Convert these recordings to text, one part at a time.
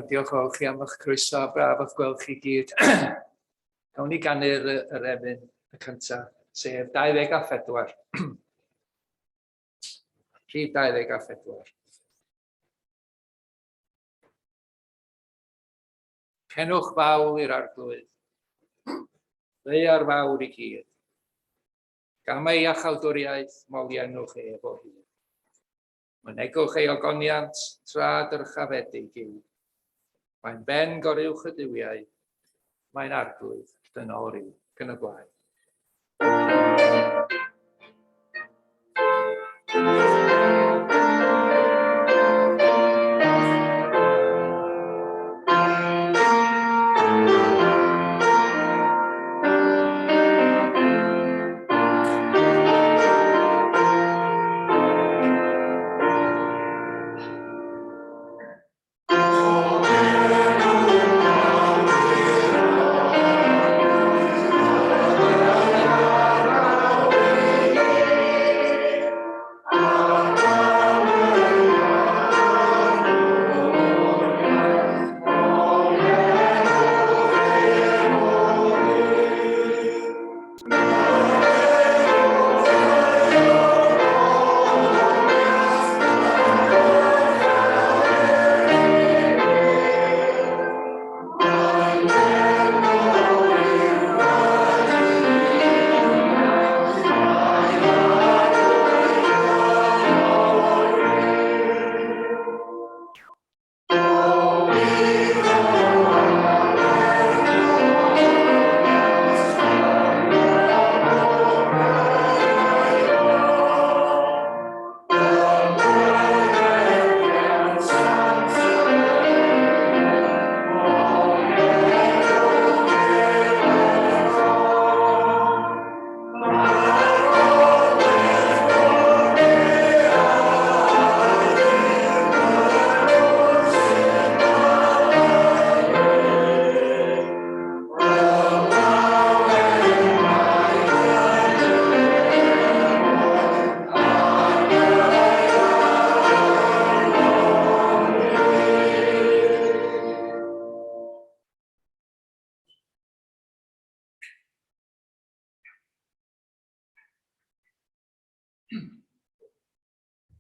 Diolch fawr chi am eich croeso a braf o'ch gweld chi gyd. Gawn ni ganu'r yr emyn y cyntaf, sef 24. Rhif 24. Cenwch fawl i'r arglwydd. Ddaear fawr i gyd. Gam ei iachawdwriaeth, moliennwch ef o hyd. Mynegwch ei ogoniant tra dyrchafedig yw. Mae'n ben goruwch y duwiau, mae'n arglwydd dynol ryw, ac yn y blaen.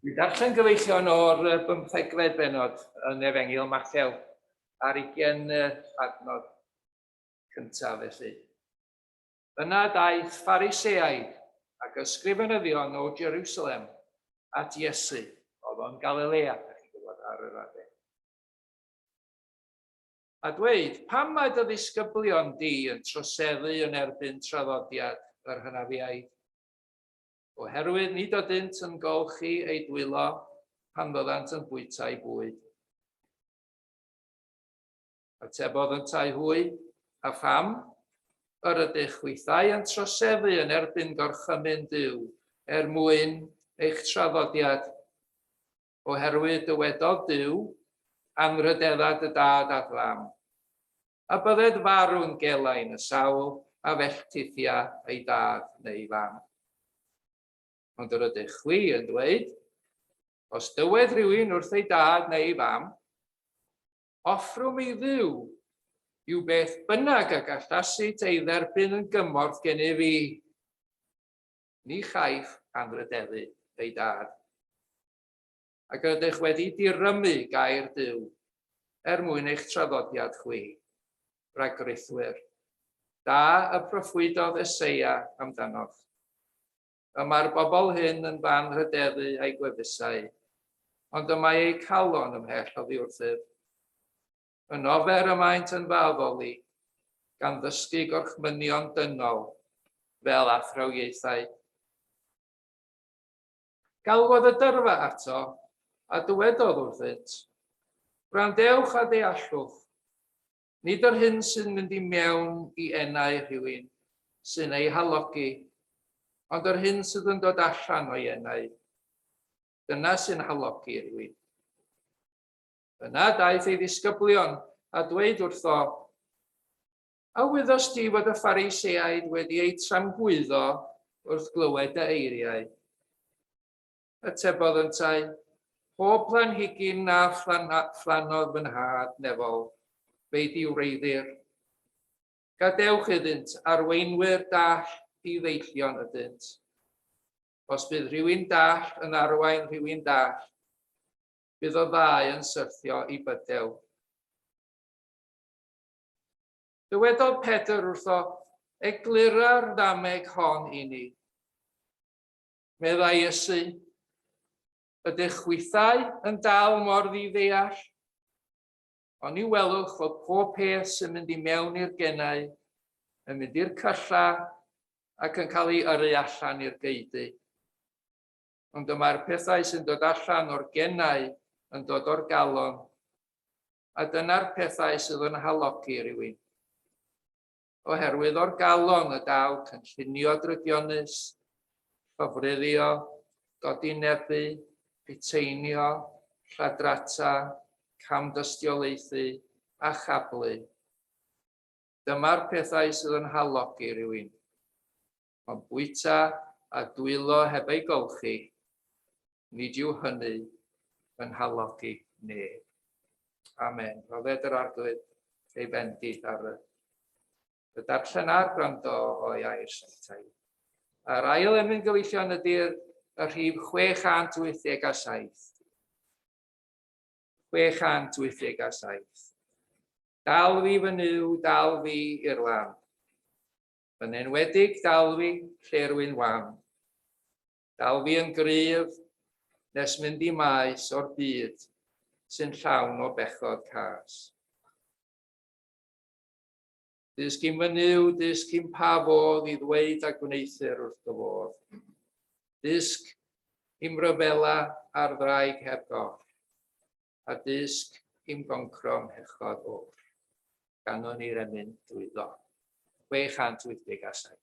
Dwi'n darllen gyfeillion o'r bymthegfed benod yn Efengyl Mathew ar ugen adnod cyntaf felly. Yna daeth Phariseaid ac ysgrifenyddion o Jerusalem at Iesu, oedd o'n Galilea, da chi'n gwybod, ar yr adeg. A dweud, pam mae dy ddisgyblion di yn troseddu yn erbyn traddodiad yr hynafiaid? Oherwydd nid ydynt yn golchi eu dwylo pan fyddant yn bwyta'u bwyd. Atebodd yntau hwy, a pham? Yr ydych chwithau yn troseddu yn erbyn gorchymyn Duw er mwyn eich traddodiad. Oherwydd dywedodd Duw, Anrhydedda dy dad a'th fam. A bydded farw'n gelain y sawl a felltithia ei dad neu fam. Ond yr ydych chwi yn dweud, os dywed rhywun wrth ei dad neu ei fam, offrwm i Dduw yw beth bynnag y gallasit ei dderbyn yn gymorth gennyf fi. Ni chaiff anrhydeddu ei dad. Ac yr ydych wedi dirymu gair Duw er mwyn eich traddodiad chwi, ragrithwyr. Da y proffwydodd Eseia amdanoch. Y mae'r bobl hyn yn fy anrhydeddu a'u gwefusau, ond y mae eu calon ymhell oddi wrthyf. Yn ofer y maent yn fy addoli, gan ddysgu gorchmynion dynol fel athrawiaethau. Galwodd y dyrfa ato, a dywedodd wrthynt, Gwrandewch a deallwch, nid yr hyn sy'n mynd i mewn i enau rhywun sy'n ei halogi, ond yr hyn sydd yn dod allan o'i enau. Dyna sy'n halogi rhywun. Yna daeth ei ddisgyblion a dweud wrtho, A wyddost ti fod y Phariseaid wedi eu tramgwyddo wrth glywed dy eiriau? Atebodd yntau, Pob planhigyn na phlannodd fy nhad nefol, fe'i diwreiddir. Gadewch iddynt, arweinwyr dall i ddeillion ydynt. Os bydd rhywun dall yn arwain rhywun dall, bydd y ddau yn syrthio i bydew. Dywedodd Pedr wrtho, Eglura'r ddameg hon i ni. Meddai Iesu, Ydych chwithau yn dal mor ddi-ddeall? Oni welwch fod pob peth sy'n mynd i mewn i'r genau yn mynd i'r cylla ac yn cael ei yrru allan i'r geudy? Ond y mae'r pethau sy'n dod allan o'r genau yn dod o'r galon, a dyna'r pethau sydd yn halogi rhywun. Oherwydd o'r galon y daw cynllunio drygionus, llofruddio, godinebu, puteinio, lladrata, camdystiolaethu a chablu. Dyma'r pethau sydd yn halogi rhywun. Ond bwyta a dwylo heb eu golchi, nid yw hynny yn halogi neb. Amen. Rhodded yr Arglwydd ei fendith ar y, y darllen a'r gwrando o'i air sanctaidd. A'r ail emyn gyfeillion ydy'r y rhif 687. 687. Dal fi fy Nuw, dal fi i'r lan. Yn enwedig dal fi lle rwy'n wan. Dal fi yn gryf nes mynd i maes o'r byd sy'n llawn o bechod cas. Dysg i'm fy Nuw, dysg i'm pa fodd i ddweud a gwneuthur wrth dy fodd. Dysg i'm ryfela ar ddraig heb goll, a dysg i'm goncro mhechod oll. Ganon ni'r emyn drwyddo. 687.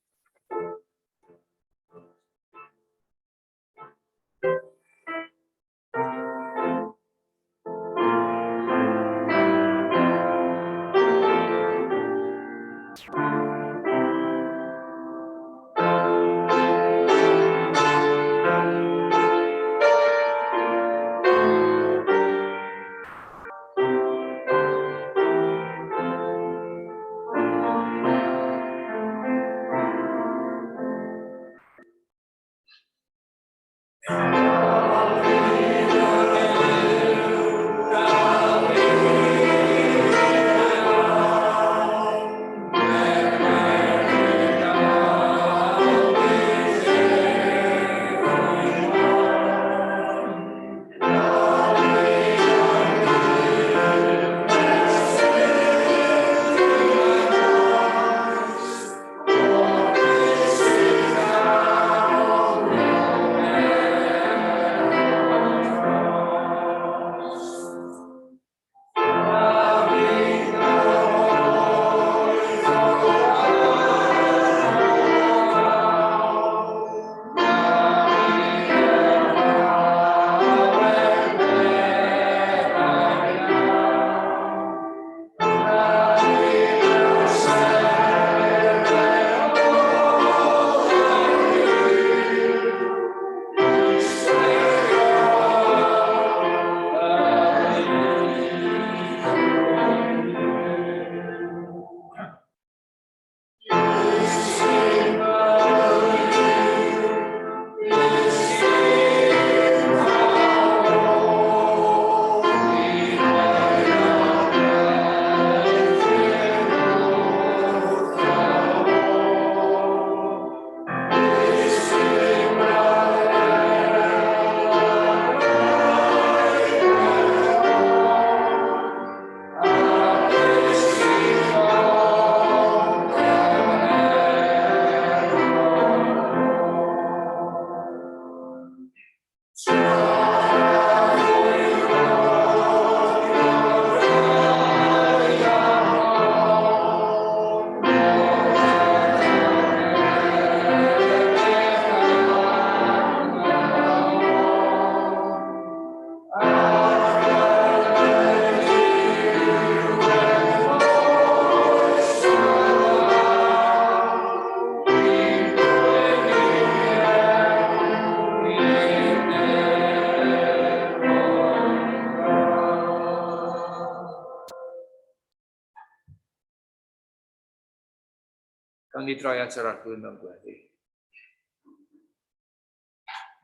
Gawn ni droi at yr Arglwydd mewn gweddi.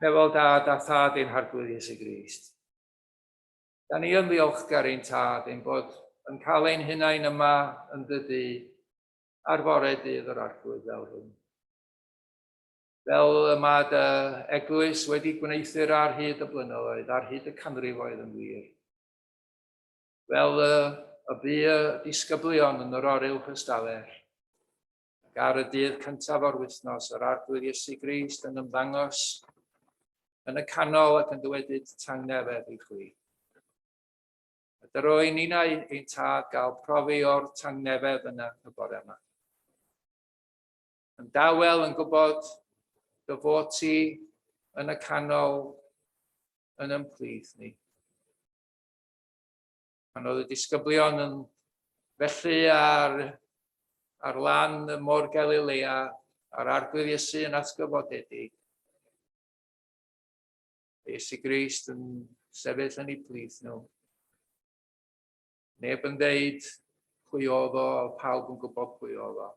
Nefol Dad a Thad ein Harglwydd Iesu Grist. Da ni yn ddiolchgar ein Tad ein bod yn cael ein hunain yma yn dy dŷ ar fore dydd yr Arglwydd fel hyn. Fel y mae dy eglwys wedi gwneuthur ar hyd y blynyddoedd, ar hyd y canrifoedd yn wir. Fel y, y bu y disgyblion yn yr oruwch ystafell, ac ar y dydd cyntaf o'r wythnos, yr Arglwydd Iesu Grist yn ymddangos yn y canol ac yn dywedyd tangnefedd i chwi. A dyroi ninnau ein tad gael profi o'r tangnefedd yna y bore yma. Yn dawel yn gwybod dy fod ti yn y canol yn ymplith ni. Pan oedd y disgyblion yn felly ar, ar lan y môr Galilea, a'r Arglwydd Iesu yn atgyfodedig, Iesu Grist yn sefyll yn eu plith nhw. Neb yn dweud pwy oedd o, pawb yn gwybod pwy oedd o.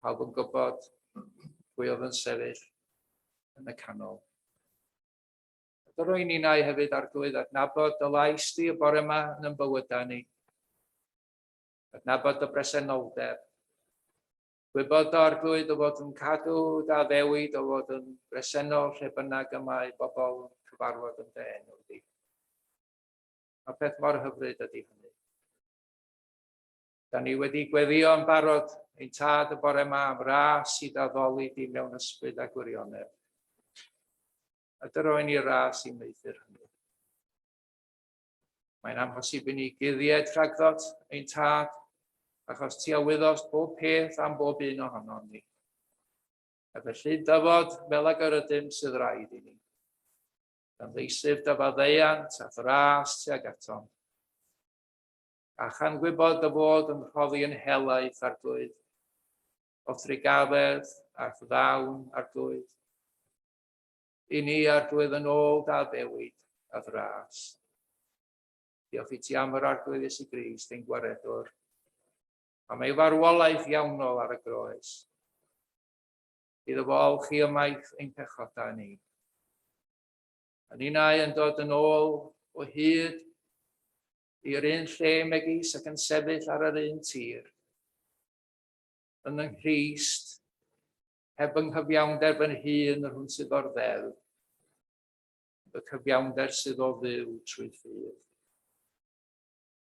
Pawb yn gwybod pwy oedd yn sefyll yn y canol. A dy roi ninnau hefyd, Arglwydd, adnabod dy lais di y bore yma yn yn bywydau ni. Adnabod dy bresenoldeb. Gwybod dy Arglwydd o fod yn cadw dy addewid o fod yn bresennol lle bynnag y mae bobl yn cyfarfod yn dy enw di. Mae peth mor hyfryd ydy hynny. Da ni wedi gweddio yn barod ein tad y bore yma am ras i daddoli di mewn ysbryd a gwirionedd. A dy roi ni ras i wneuthur hynny. Mae'n amhosib i ni guddied rhagddot ein tad, achos ti a wyddost bob peth am bob un ohonon ni. A felly dyfod fel ag yr ydym sydd raid i ni. Gan ddeisyf dy faddeuant a thras tuag atom. A chan gwybod dy fod yn rhoddi yn helaeth arglwydd, o thrugaredd a'th ddawn arglwydd. I ni, Arglwydd, yn ôl dy addewid a ras. Diolch i ti am yr Arglwydd Iesu Grist, ein gwaredwr, am ei farwolaeth iawnol ar y groes. Iddo fo olchi ymaith ein pechodau ni. A ninnau yn dod yn ôl o hyd i'r un lle megis ac yn sefyll ar yr un tir. Yn yng Nghrist, heb yng nghyfiawnder fy hun yr hwn sydd o'r ddeddf, y cyfiawnder sydd o Dduw trwy ffydd.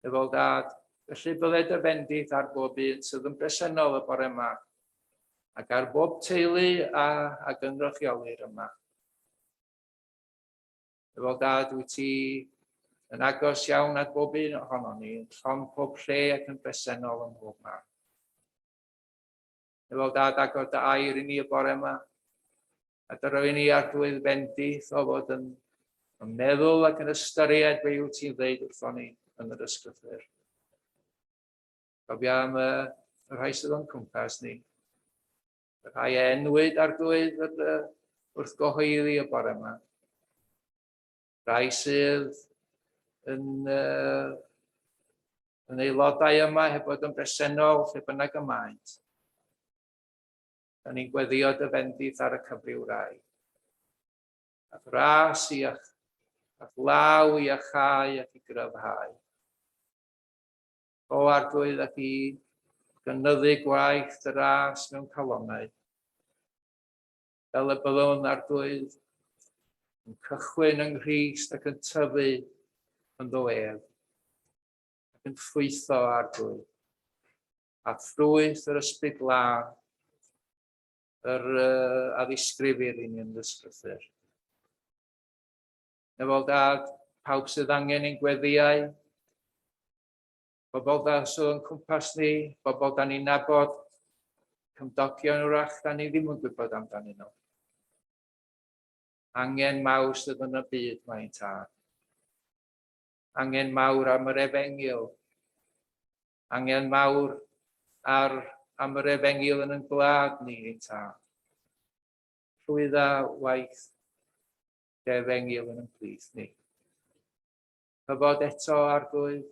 Efol Dad, felly bydded dy fendith ar bob un sydd yn bresennol y bore yma, ac ar bob teulu a, a gynrychiolir yma. Efol Dad, wyt ti yn agos iawn at bob un ohonon ni, yn llond pob lle ac yn bresennol ym mhob man. Efo Dad, agor dy air i ni y bore yma, a dy roi ni arglwydd bendith o fod yn, yn meddwl ac yn ystyried be wyt ti'n dweud wrthon ni yn yr ysgrythyr. Cofia am y, y rhai sydd o'n cwmpas ni, y rhai a enwyd arglwydd wrth gyhoeddi y bore yma. Rhai sydd yn, uh, yn aelodau yma heb fod yn bresennol lle bynnag y maent. Da ni'n gweddio dy fendith ar y cyfryw rai. A'th ras i a'ch, a'th law i achau ac i gryfhau. O arglwydd ac i gynyddu gwaith dy ras mewn calonnau. Fel y byddwn, Arglwydd, yn cychwyn yng Nghrist ac yn tyfu ynddo ef, ac yn ffrwytho, Arglwydd, a ffrwyth yr Ysbryd Glân, yr uh, a ddisgrifir i ni yn yr Ysgrythur. Nefol Dad, pawb sydd angen ein gweddiau, bobl da sydd o'n cwmpas ni, bobl da ni'n nabod, cymdogion wrach da ni ddim yn gwybod amdanyn nhw. Angen mawr sydd yn y byd mae'n tad. Angen mawr am yr efengyl. Angen mawr ar, am yr efengyl yn yn gwlad ni, ein tad. Llwydda waith dy efengyl yn yn plith ni. Cyfod eto, Arglwydd,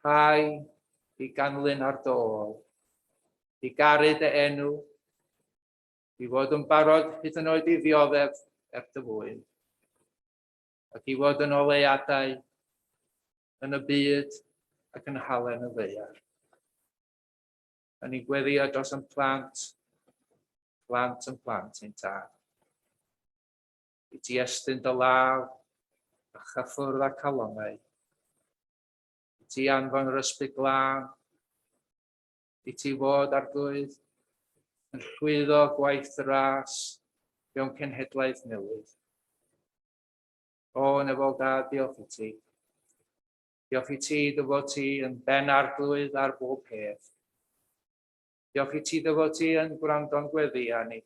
rhai i ganlyn ar dy ôl. I garu dy enw, i fod yn barod hyd yn oed i ddioddef er dy fwyn, ac i fod yn oleuadau yn y byd ac yn halen y ddaear. A ni'n gweddio dros yn plant, plant yn plant ein tad. I ti estyn dy law a chyffwrdd a calonnau. I ti anfon yr ysbryd glân. I ti fod arglwydd yn llwyddo gwaith dy ras mewn cenhedlaeth newydd. O, nefol dad, diolch i ti. Diolch i ti dy fod ti yn ben arglwydd ar bob peth. Diolch i ti dy fod ti yn gwrando'n gweddi â ni.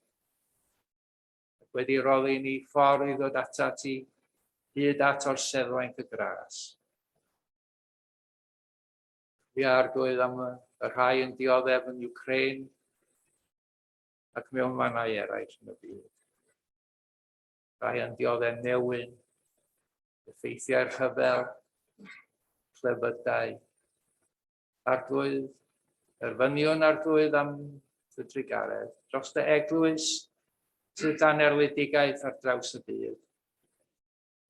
Ac wedi roddi ni ffordd i ddod ata ti hyd at orseddfainc y gras. Fi arglwydd am y rhai yn dioddef yn Ukraine ac mewn mannau eraill yn y byd. Rhai yn dioddef newyn, effeithiau'r rhyfel, clefydau. Arglwydd, erfyniwn arglwydd am dy drugaredd dros dy eglwys sydd dan erledigaeth ar draws y byd.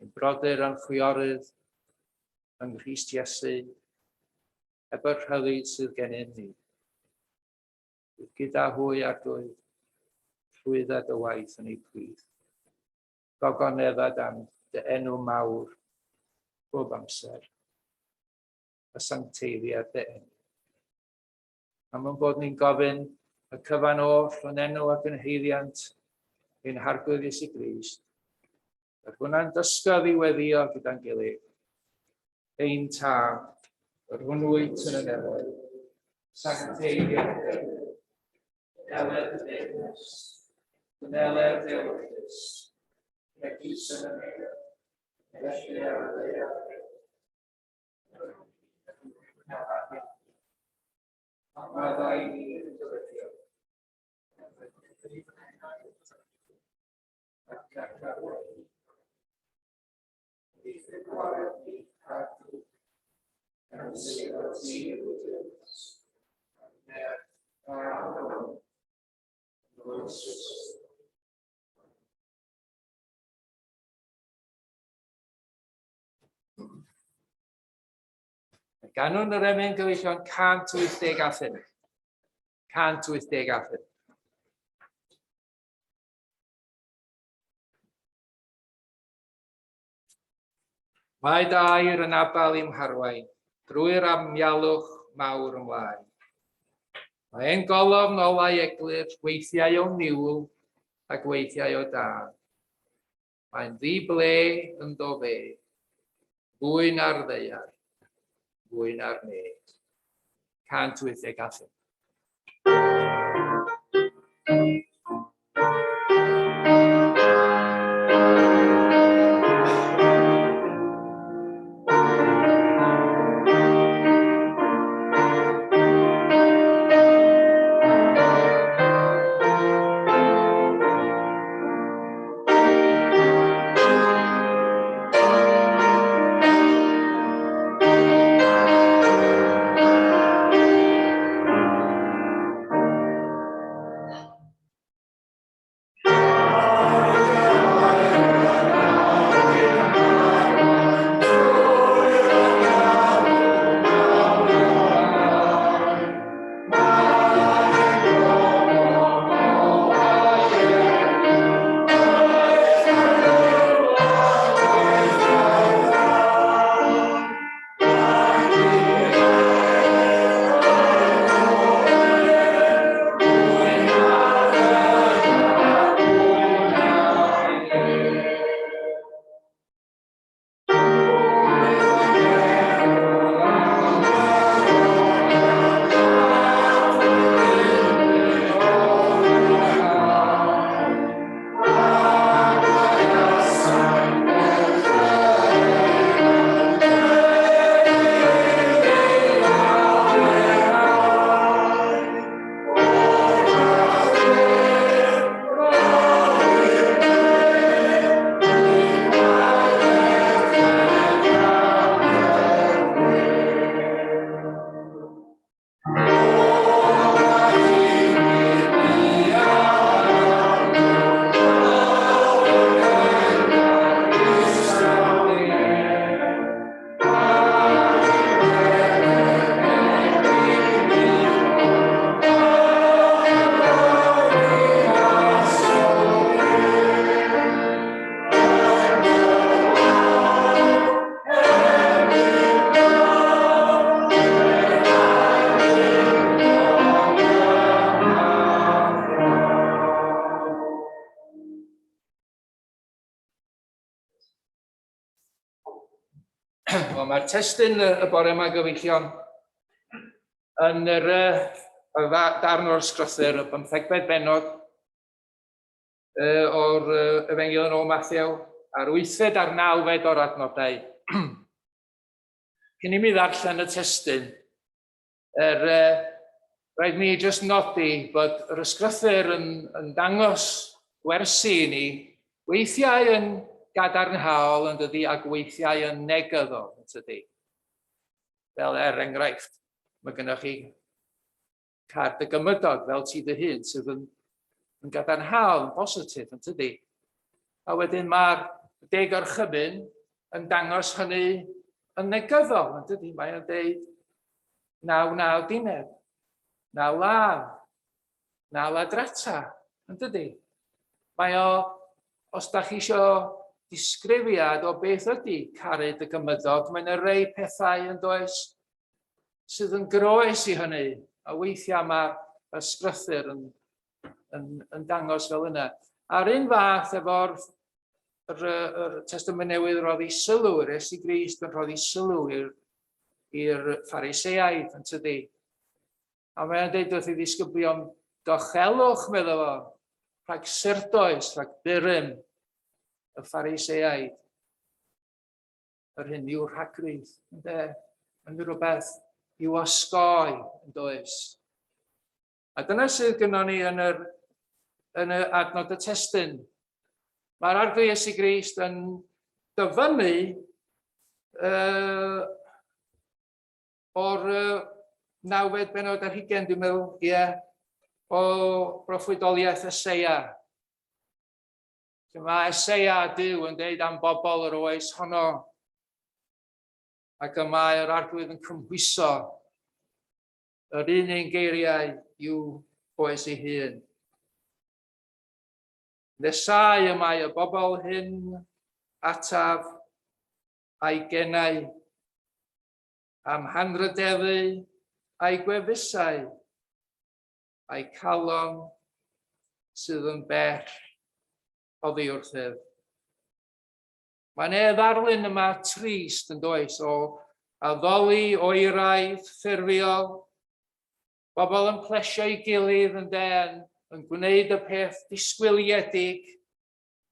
Ein brodyr a'n chwiorydd yng Nghrist Iesu, heb y rhyddid sydd gennym ni. Bydd gyda hwy arglwydd, llwydda dy waith yn eu plith. Gogonedda dan dy enw mawr bob amser, a sancteiddiad dy enw. Am ein bod ni'n gofyn y cyfan oll yn enw ac yn haeddiant ein Harglwydd Iesu Grist, Yr hwnna'n dysgodd i weddio gyda'n gilydd. Ein tad, yr hwn wyt yn y nefoedd, sancteiddiad dy enw, Gweler dy deyrnas, gweler dy ewyllys, megis yn y nef, felly ar y ddaear hefyd. Maddau i ni ein dyledion, Ganwn yr emyn gyfeillion 185. 185. Mae dair yn abal i'm harwain drwy'r amialwch mawr ymlaen. Mae ein golofn olau eglur, weithiau o niwl ac weithiau o dân. Mae'n ddi-ble ynddo fe, fwy na'r ddaear, fwy na'r nef. 185. Mae'r testun y bore yma, gyfeillion, yn yr, y darn o'r sgrythyr, y bymthegfed bennod o'r Efengyl yn ôl Mathew, a'r wythfed a'r nawfed o'r adnodau. Cyn i mi ddarllen y testun, er, rhaid mi jyst nodi bod yr ysgrythyr yn, yn dangos gwersi i ni, weithiau yn gadarnhaol yn dydi ac weithiau yn negyddol yn tydi. Fel er enghraifft, mae gennych chi card y gymydog fel ti dy hun sydd yn, yn gadarnhaol, yn bositif yn tydi. A wedyn mae'r deg orchymyn yn dangos hynny yn negyddol, yn dydi? Mae o'n deud naw naw dineb, naw ladd, naw ladrata, yn dydi? Mae o, os da chi eisiau disgrifiad o beth ydy caru dy gymydog, mae'n y rei pethau yn does sydd yn groes i hynny, a weithiau mae'r ysgrythyr yn, yn, yn dangos fel yna. A'r un fath efo'r yr, yr Testament Newydd roddi sylw, yr Iesu Grist yn rhoddi sylw i'r i'r Phariseaid yn tydi. A mae'n dweud wrth ei ddisgyblion, gochelwch, meddwl fo, rhag syrdoes, rhag burum y Phariseaid. Yr hyn yw rhagrith, ynde? Yn rhywbeth i'w osgoi, yn does? A dyna sydd gynnon ni yn yr, yn y adnod y testun. Mae'r Arglwydd Iesu Grist yn dyfynnu uh, o'r uh, nawfed benod ar hugen, dwi'n meddwl, ie, yeah, o broffwydoliaeth Eseia. Lle mae Eseia a Duw yn deud am bobl yr oes honno, ac y mae'r Arglwydd yn cymhwyso yr un ein geiriau i'w oes ei hun. Nesau y mae y bobl hyn ataf a'i genau am hanrydeddu a'i gwefusau a'i calon sydd yn bell oddi wrthyf. Mae'n e ddarlun yma trist yn does o addoli oeraidd, ffurfiol, bobl yn plesio ei gilydd yn den, yn gwneud y peth disgwyliedig,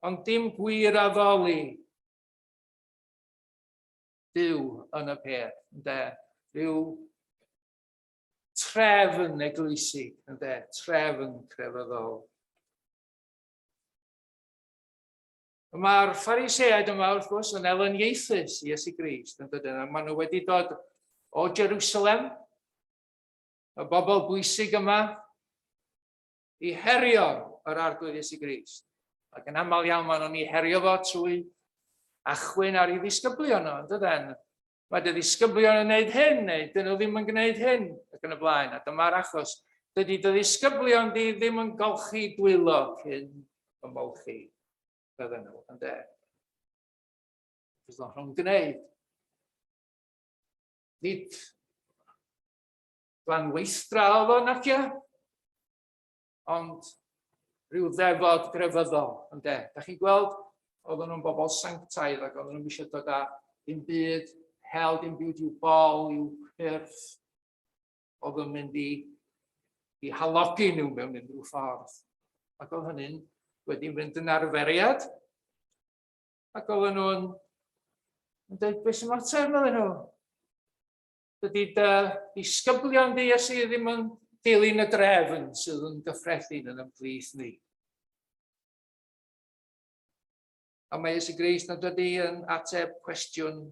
ond dim gwir addoli Duw yn y peth, ynde? Rhyw trefn eglwysig, ynde? Trefn crefyddol. Mae'r Phariseaid yma, wrth gwrs, yn elyniaethus i Iesu Grist, yn dydyn? A maen nhw wedi dod o Jerusalem, y bobl bwysig yma, i herio yr Arglwydd Iesu Grist. Ac yn aml iawn maen nhw'n ei herio fo trwy achwyn ar ei ddisgyblion nhw, yn dydyn? Mae dy ddisgyblion yn gwneud hyn, neu dyn nhw ddim yn gwneud hyn, ac yn y blaen. A dyma'r achos. Dydy dy ddisgyblion di ddim yn golchi dwylo cyn ymolchi. Bydden nhw, ynde? Bydden nhw'n gwneud. Nid glanweithdra oedd o, nacia? Ond rhyw ddefod grefyddol, ynde? Da chi'n gweld, oedden nhw'n bobl sanctaidd ac oedden nhw'n eisiau dod â dim byd, hel dim byd i'w bol, i'w cyrff, oedd yn mynd i, i halogi nhw mewn unrhyw ffordd. Ac oedd hynny'n wedi mynd yn arferiad. Ac oedden nhw'n yn dweud, beth sy'n mater, meddyn nhw? Dydy dy ddisgyblion di, Iesu, ddim yn dilyn y drefn sydd yn gyffredin yn ymhlith ni. A mae Iesu Grist yn dydy yn ateb cwestiwn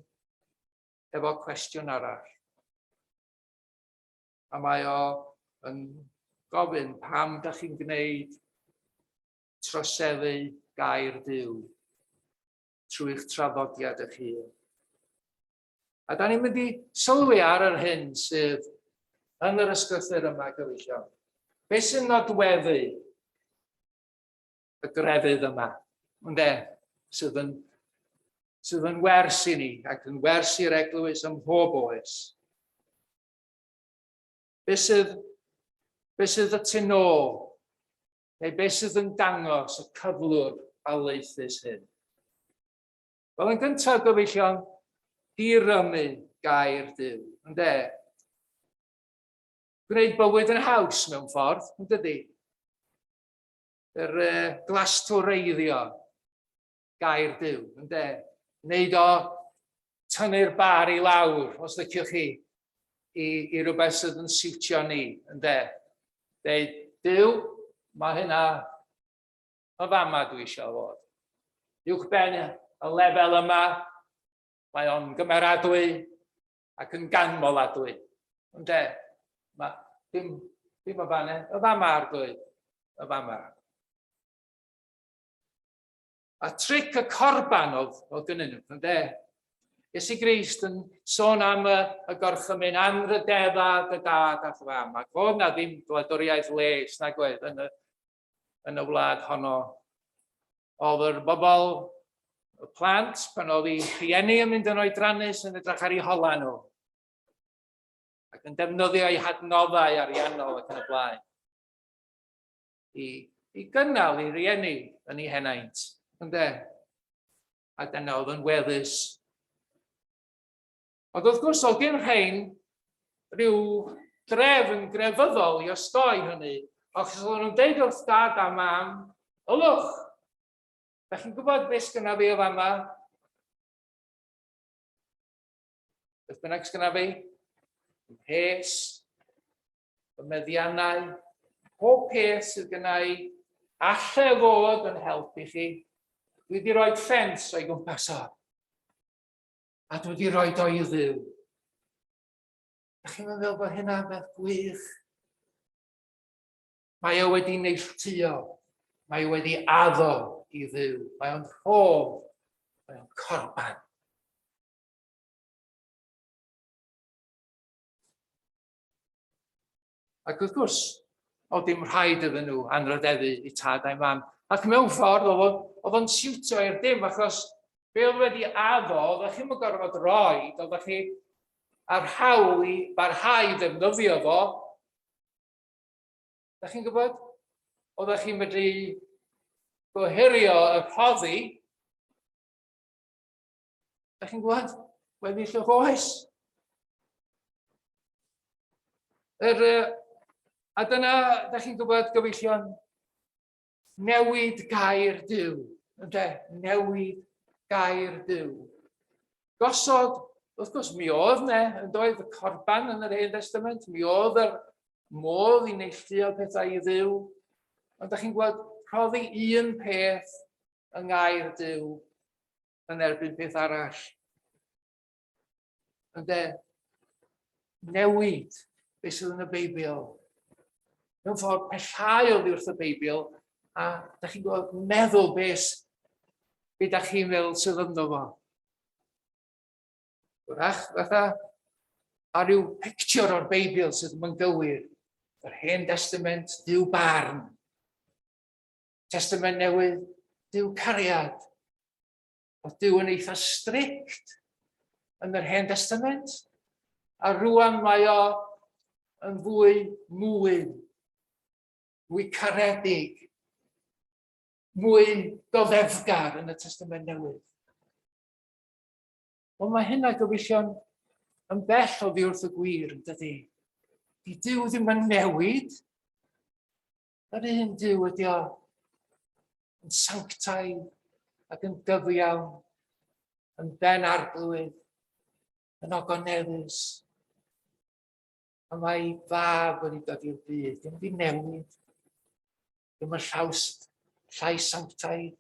efo cwestiwn arall. A mae o yn gofyn pam da chi'n gwneud troseddu gair Duw trwy'ch traddodiad eich hun. A da ni'n mynd i sylwi ar yr hyn sydd yn yr ysgrythyr yma, gyfeillion. Be sy'n nodweddu y grefydd yma, ynde, sydd yn, sydd yn wers i ni ac yn wers i'r eglwys ym mhob oes. Be sydd, be sydd y tu nôl, neu be sydd yn dangos y cyflwr alaethus hyn? Wel, yn gyntaf, gyfeillion, Dirymu gair Duw, ynde? Gwneud bywyd yn haws mewn ffordd, yn dydy? Yr glastwreiddio gair Duw, ynde? Wneud o tynnu'r bar i lawr, os liciwch chi, i, i rhywbeth sydd yn siwtio ni, ynde? Deud, Duw, mae hynna y fama dwi eisiau fod. Uwch ben y lefel yma, mae o'n gymeradwy ac yn ganmoladwy. Ynde? Mae, dim, dim y fan, y fama arglwydd, y fama. A tric y corban oedd, oedd gynnyn nhw, ynde? Iesu Grist yn sôn am y, y gorchymyn anrhydedda dy dad a fam, ac oedd na ddim gwladwriaeth les nag oedd yn y, yn y wlad honno. Oedd yr bobl, y plant, pan oedd eu rhieni yn mynd yn oedrannus yn edrych ar eu hola nhw, ac yn defnyddio eu hadnoddau ariannol ac yn y blaen. I, i gynnal i rieni yn ei henaint, ynde? A dyna oedd yn weddus. Ond wrth gwrs, oedd gen rhain rhyw drefn grefyddol i osgoi hynny, achos oedden nhw'n deud wrth dad a mam, ylwch, da chi'n gwybod beth sgynna fi o fama? Beth bynnag sgynna fi? Mhes, fy meddiannau, pob peth sydd gyna i, alle fod yn help i chi. Dwi wedi rhoi ffens o'i gwmpas o. A dwi wedi rhoi o i Dduw. Da chi'n meddwl bod hynna'n beth gwych? Mae o wedi neilltuo. Mae o wedi addo i Dduw. Mae o'n rhodd. Mae o'n corban. Ac wrth gwrs, oedd dim rhaid iddyn nhw anrhydeddu i tad a'i mam. Ac mewn ffordd, oedd oedd o'n siwtio i'r dim, achos be oedd wedi addo, oeddech chi'n gorfod rhoi, oeddech chi a'r hawl i barhau i ddefnyddio fo. Da chi'n gwybod? Oeddech chi'n medru gohirio y rhoddi. Da chi'n gwybod? Weddill o'ch oes. Er, a dyna, da chi'n gwybod, gyfeillion, newid gair Duw. Ynde? Newid gair Duw. Gosod, wrth gwrs, mi oedd ne, yn doedd y corban yn yr Hen Testament, mi oedd yr modd i neilltuo pethau i Dduw. Ond da chi'n gwybod, rhoddi un peth yng ngair Duw yn erbyn peth arall. Ynde, newid beth sydd yn y Beibl. Mewn ffordd pellhau oddi wrth y Beibl, a da chi'n gwybod meddwl beth be da chi'n meddwl sydd ynddo fo. Wrach, fatha, a rhyw picture o'r Beibl sydd ddim yn gywir. Yr Hen Testament, Duw barn. Testament Newydd, Duw cariad. Oedd Duw yn eitha strict yn yr Hen Testament, a rwan mae o yn fwy mwyn, mwy caredig, mwy goddefgar yn y Testament Newydd. Ond mae hynna gyfeillion yn bell oddi wrth y gwir, yn dydy? Di Duw ddim yn newid. Yr un Duw ydy o, yn sanctaidd ac yn gyfiawn, yn ben arglwydd, yn ogoneddus. A mae ei fab wedi dod i'r byd, dim wedi newid, dim yn llaws, llai sanctaidd,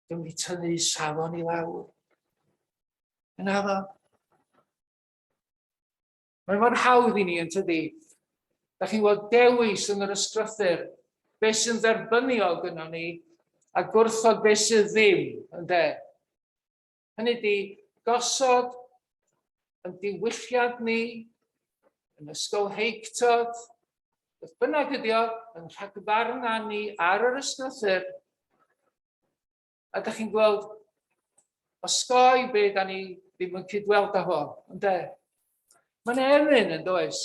dim wedi tynnu safon i lawr. Yna ddo. Mae mor hawdd i ni yn tydi. Da chi'n gweld dewis yn yr ysgrythyr, beth sy'n dderbyniol gyda ni, a gwrthod beth sydd ddim, ynde? Hynny di, gosod yn diwylliant ni, yn ysgolheictod, beth bynnag ydi o, yn rhagfarna ni ar yr ysgrythyr, A da chi'n gweld, osgoi be da ni ddim yn cydweld â fo, ynde? Mae'n emyn yn does?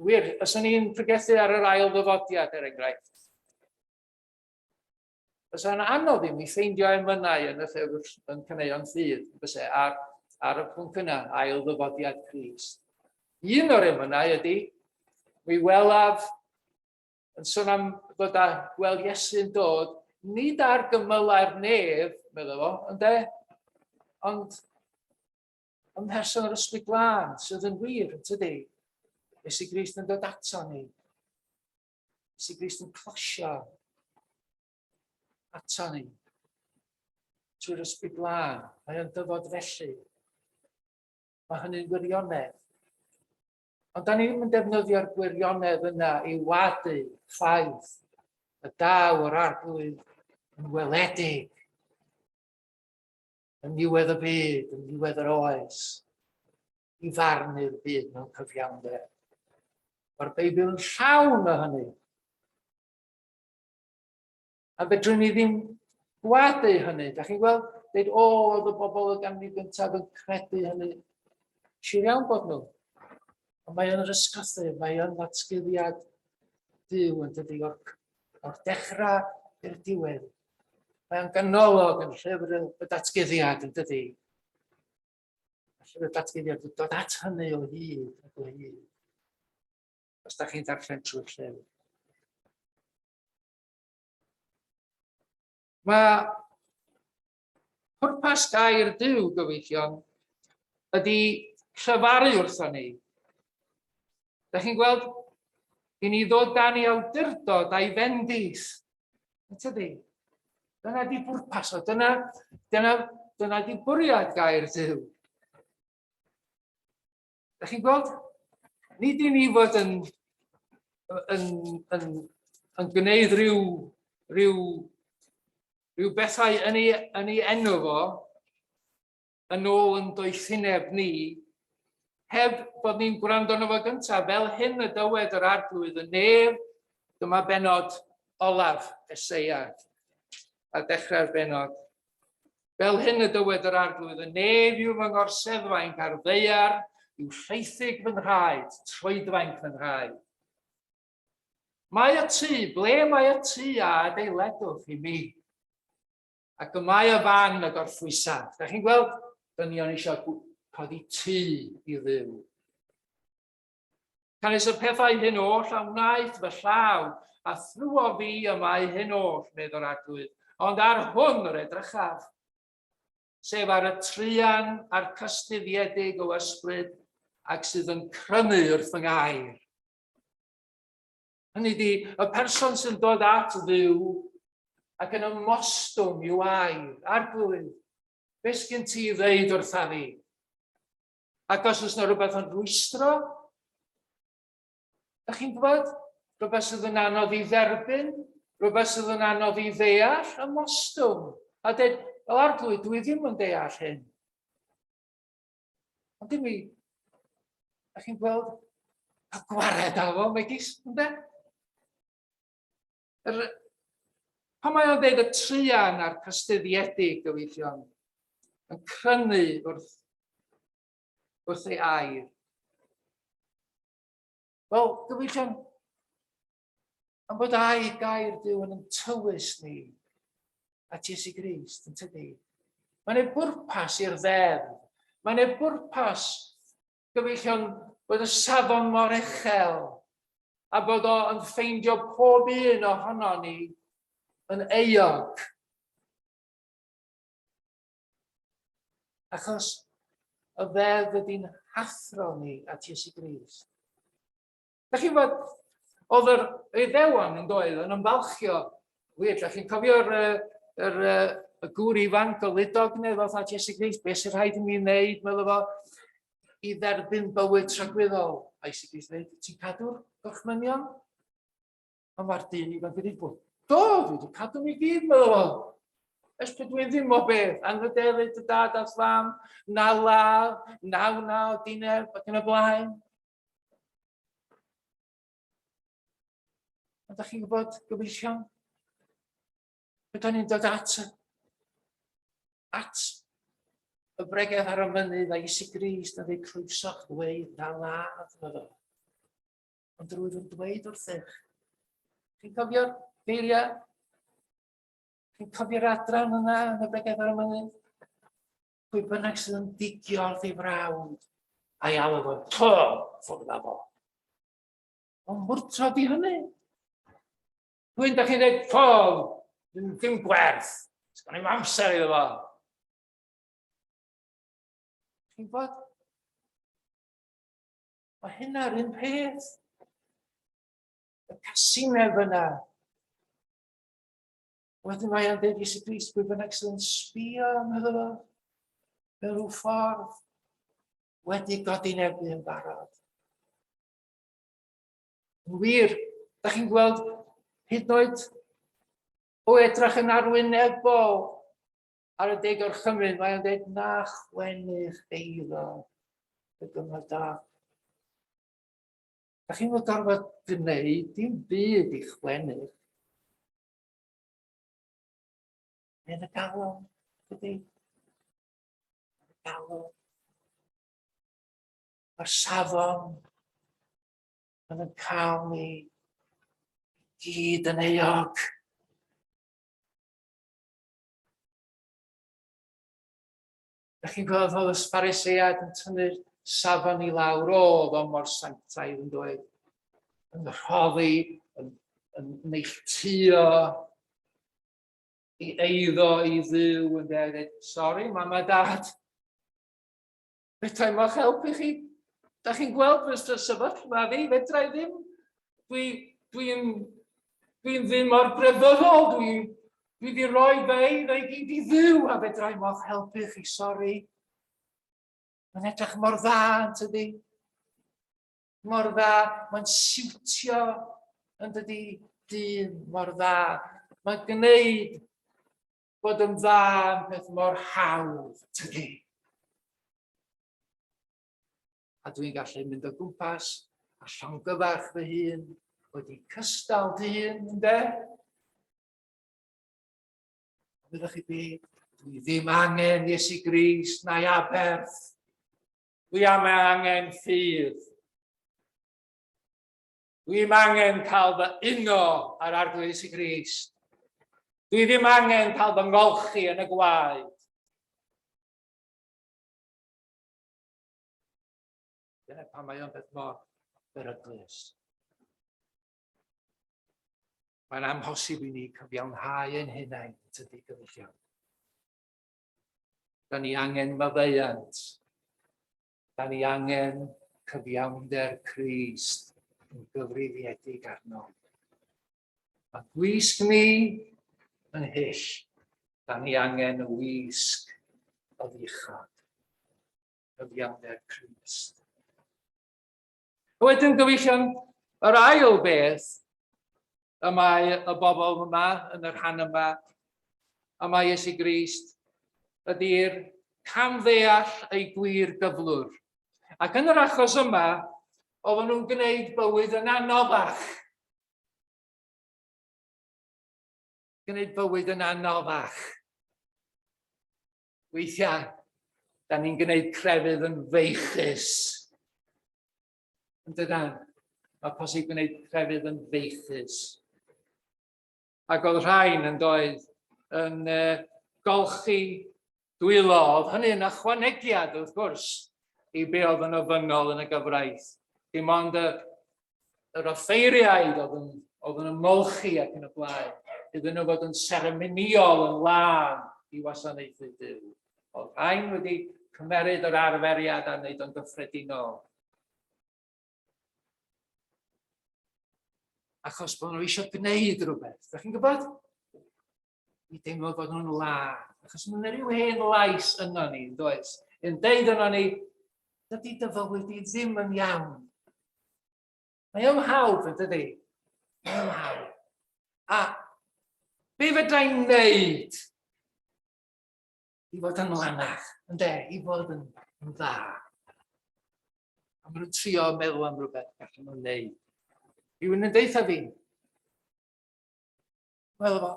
Wir, os o'n i'n pregethu ar yr ail ddyfodiad, er enghraifft. Fysa'n anodd i mi ffeindio emynau yn y llyfr yn Caneuon Ffydd, fyse, ar, ar y pwnc yna, ail ddyfodiad Crist. Un o'r emynau ydy, mi welaf yn sôn am ddod â gweld Iesu'n dod, nid ar gymylau'r nef, meddwl fo, ynde, ond ym mherson yr Ysbryd Glân, sydd yn wir, yn tydi? Iesu Grist yn dod ato ni. Iesu Grist yn closio ato ni. Trwy'r Ysbryd Glân, mae o'n dyfod felly. Mae hynny'n wirionedd. Ond da ni ddim yn defnyddio'r gwirionedd yna i wadu ffaith y daw yr arglwydd yn weledig yn niwedd y byd, yn niwedd yr oes, i farnu'r byd mewn cyfiawnder. Mae'r Beibl yn llawn o hynny. A fedrwn ni ddim gwadu hynny. Da chi'n gweld, dweud, o, oedd y bobl y ganrif gyntaf yn credu hynny. Siwr iawn bod nhw. Ond mae yn yr ysgrythur, mae yn ddatguddiad Duw yn dydy o'r, or dechrau i'r diwedd. Mae o'n ganolog yn llyfr y datguddiad yn dydy. Y llyfr y datguddiad yn dod at hynny o hyd ac o hyd. Os da chi'n darllen trwy'r llyfr. Mae pwrpas gair Duw, gyfeillion, ydy llyfaru wrthon ni. Da chi'n gweld, i ni ddod dan ei awdurdod a'i fendith. Yn tydi? Dyna di bwrpas o, dyna, dyna, dyna di bwriad gair Duw. Da chi'n gweld? Nid i ni fod yn, yn, yn, yn gwneud rhyw, rhyw, rhyw bethau yn ei, yn ei enw fo, yn ôl yn doethineb ni, heb bod ni'n gwrando arno fo gyntaf, fel hyn y dywed yr arglwydd y nef, dyma benod olaf Eseia, a dechrau'r benod. Fel hyn y dywed yr Arglwydd, y nef yw fy ngorseddfainc a'r ddaear yw rheithig fy nhraed, troedfainc fy nhraed. Mae y tŷ, ble mae y tŷ a adeiledwch i mi? Ac y mae y fan y gorffwysaf. Da chi'n gweld, dynion eisiau codi tŷ i Dduw. Canys y pethau hyn oll a wnaeth fy llaw, a thrwo fi y mae hyn oll, medd yr Arglwydd, ond ar hwn yr edrychaf, sef ar y truan a'r cystuddiedig o ysbryd, ac sydd yn crynu wrth fy ngair. Hynny di, y person sy'n dod at Dduw ac yn ymostwng i'w air, Arglwydd, beth sgyn ti i ddeud wrtha fi? Ac os oes yna rhywbeth yn rwystro, da chi'n gwybod, rhywbeth sydd yn anodd i dderbyn, rhywbeth sydd yn anodd i ddeall, ymostwng. A dweud, fel arglwydd, dwi ddim yn deall hyn. Ond dim i, da chi'n gweld, a gwared â fo, megis, ynde? Er, pan mae o'n dweud y truan a'r cystuddiedig, gyfeillion, yn crynu wrth, wrth ei air. Wel, gyfeillion, am bod ai gair Duw yn tywys ni at Iesu Grist, yn tydi? Mae'n ei bwrpas i'r ddeddf. Mae'n ei bwrpas Gyfeillion, bod y safon mor uchel a bod o yn ffeindio pob un ohono ni yn euog. Achos y ddeddf ydy'n hathro ni at Iesu Grist. Da chi'n gwybod, oedd yr Iddewon yn doedd yn ymfalchio. Wir, da chi'n cofio'r yr, y gŵr ifanc o Lidog neu ddoth at Iesu Grist, beth sy'n rhaid i mi wneud, meddwl fo, i dderbyn bywyd tragwyddol. A Iesu Grist dweud, ti'n cadw'r gorchmynion? Ond mae'r dyn ifanc wedi bod, do, dwi wedi cadw mi gyd, meddwl fo. Ers pryd dwi'n ddim o beth, anrhydeddu dy dad a'r fam, na ladd, na wna o dineb, ac yn y blaen. Ond da chi'n gwybod, gyfeillion, beth ni'n dod at, at y bregeth ar y mynydd a Iesu Grist yn dweud clywsoch ddweud na ladd na ddo. Ond rwyf yn dweud wrthych. Chi'n cofio'r geiriau? Chi'n cofio'r adran yna yn y bregeth ar y mynydd? Pwy bynnag sydd yn digio wrth ei frawd a'i alw fo'n to, ffwrdd â fo. Ond mwrtro di hynny. Dwi'n da chi'n dweud, to, ddim gwerth, sgan i'm amser iddo fo. Chi'n gwybod? Mae hynna'r un peth. Y casineb yna. Wedyn mae o'n dweud Iesu Grist, pwy bynnag sydd yn sbio am iddo fo, mewn rhyw ffordd, wedi godinebu yn barod. Yn wir, da chi'n gweld hyd yn oed o edrych yn arwynebol ar y deg orchymyn, mae o'n dweud na chwennych eiddo y gymryd da. Da chi'n fod gorfod gwneud dim byd i chwennych. Mae'n y galon, dydy. Yn y galon. Mae'r safon yn cael ni gyd yn euog. Da chi'n gweld fel y Pharisead yn tynnu'r safon i lawr, o, oedd o mor sanctaidd yn dweud, yn rhoddi, yn, yn neilltuo i eiddo i ddiw yn dweud, sori, mam a dad, fedra i'm o'ch helpu chi. Da chi'n gweld fy sefyllfa fi, fedra i ddim. Dwi'n dwi, dwi, dwi ddim mor grefyddol, dwi, dwi wedi rhoi fy eiddo i gyd i ddiw a fedra i'm o'ch helpu chi, sori. Mae'n edrych mor dda, yn tydi? Mor dda, mae'n siwtio yn dydi dyn mor dda. Mae'n gwneud bod yn dda yn peth mor hawdd, tydi? A dwi'n gallu mynd o gwmpas a llongyfarch fy hun wedi cystal dyn, ynde? Byddwch chi be? Dwi ddim angen Iesu Grist na'i aberth. Dwi am angen ffydd. Dwi'm angen cael fy uno ar Arglwydd Iesu Grist. Dwi ddim angen cael fy ngolchi yn y gwaed. Dyna pam mae o'n beth mor beryglus. Mae'n amhosib i ni cyfiawnhau ein hunain, tydi gyfeillion. Da ni angen maddeuant. Da ni angen cyfiawnder Crist yn gyfrifiedig arno. Mae gwisg ni yn hyll. Da ni angen y wisg o ddichod. Cyfiawnder Crist. Wedyn, gyfeillion, yr ail beth y mae y bobl yma, yn y rhan yma, y mae Iesu Grist, ydy'r camddeall ei gwir gyflwr. Ac yn yr achos yma, oedden nhw'n gwneud bywyd yn anoddach. Gwneud bywyd yn anoddach. Weithiau, da ni'n gwneud crefydd yn feichus. Yn dydan? Mae posib gwneud crefydd yn feichus. Ac oedd rhain yn doedd yn uh, golchi dwylo. Oedd hynny'n ychwanegiad, wrth gwrs, i be oedd yn ofynnol yn y gyfraith. Dim ond y, yr offeiriaid oedd yn, oedd yn ymolchi ac yn y blaen, iddyn nhw fod yn seremonïol yn lân i wasanaethu Duw. Oedd rhain wedi cymeryd yr arferiad a wneud o'n gyffredinol. Achos bod nhw eisiau gwneud rhywbeth. Ydych chi'n gwybod? I deimlo bod nhw'n lân. Achos mae'n rhyw hen lais yno ni, yn does? Yn deud yno ni, dydy dy fywyd i ddim yn iawn. Mae o'n hawdd, yn dydy? Mae o'n hawdd. A be fedra i'n wneud i fod yn lanach, ynde, i fod yn, yn dda. A maen nhw'n trio meddwl am rhywbeth gallen nhw'n wneud. Rhywun yn deutha fi, Wel, efo.